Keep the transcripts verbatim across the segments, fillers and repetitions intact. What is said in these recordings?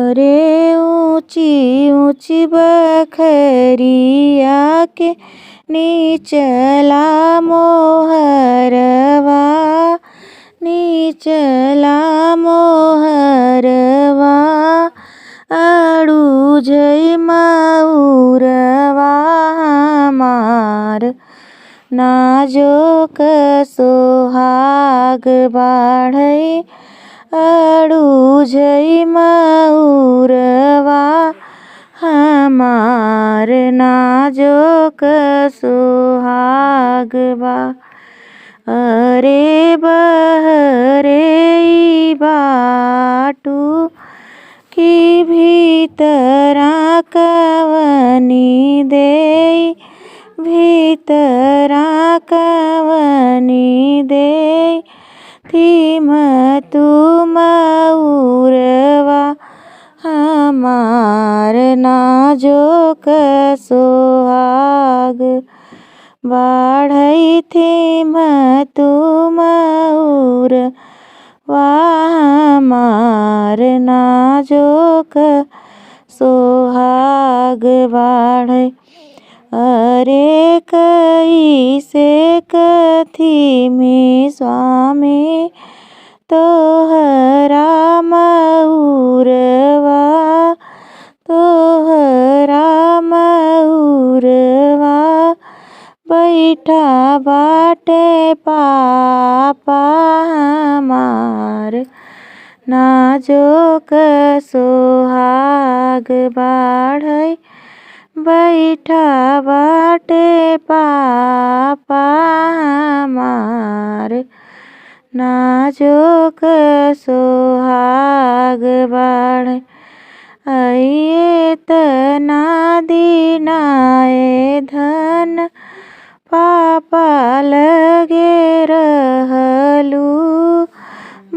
अरे ऊँची ऊँची बखरिया के निचला मोहरवा, निचला मोहरवा, अड़ूझई मउरवा हमार, नाजुक सोहाग बाढ़ई, अड़ूझई मउरवा हमार, नाजुक सोहाग बा। अरे बहरे ई बाटू कि भीतरा कवनी देई, भीतरा कवनी देई, थीम तू मउरवा हमार, नाजुक सोहाग बाढ़ई, थीम तू मउरवा हमार, नाजुक सोहाग बाढ़ई। अरे कइसे कथी में स्वामी तोहरा मउरवा, तोहरा मउरवा बैठा बाटे पापा हमार, नाजुक सोहाग बाढ़ई, बैठा बाटे पापा हमार, नाजुक सोहाग बाढ़ई। अइए तना दिना ए धन, पापा लगे रहलू,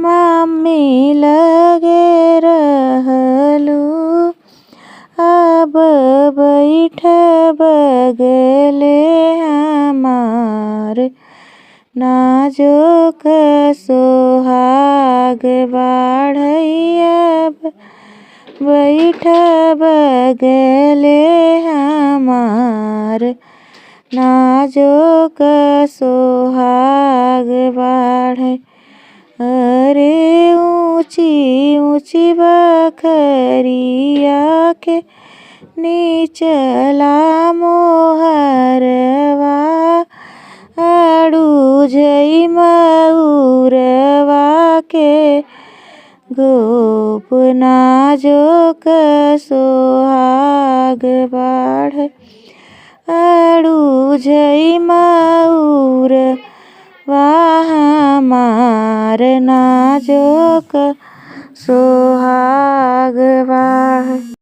मम्मी लगे रहलू, अब बैठ बगले हमार, नाजुक सोहाग बाढ़ई, अब बैठ बगले हमार, नाजुक सोहाग बाढ़ई। अरे ऊँची ऊँची बखरिया के निचला मोहरवा, अड़ूझई मउरवा के गोप, नाजुक सोहाग बाढ़ई, अड़ूझई मउरवा हमार, नाजुक सोहाग बाढ़ई।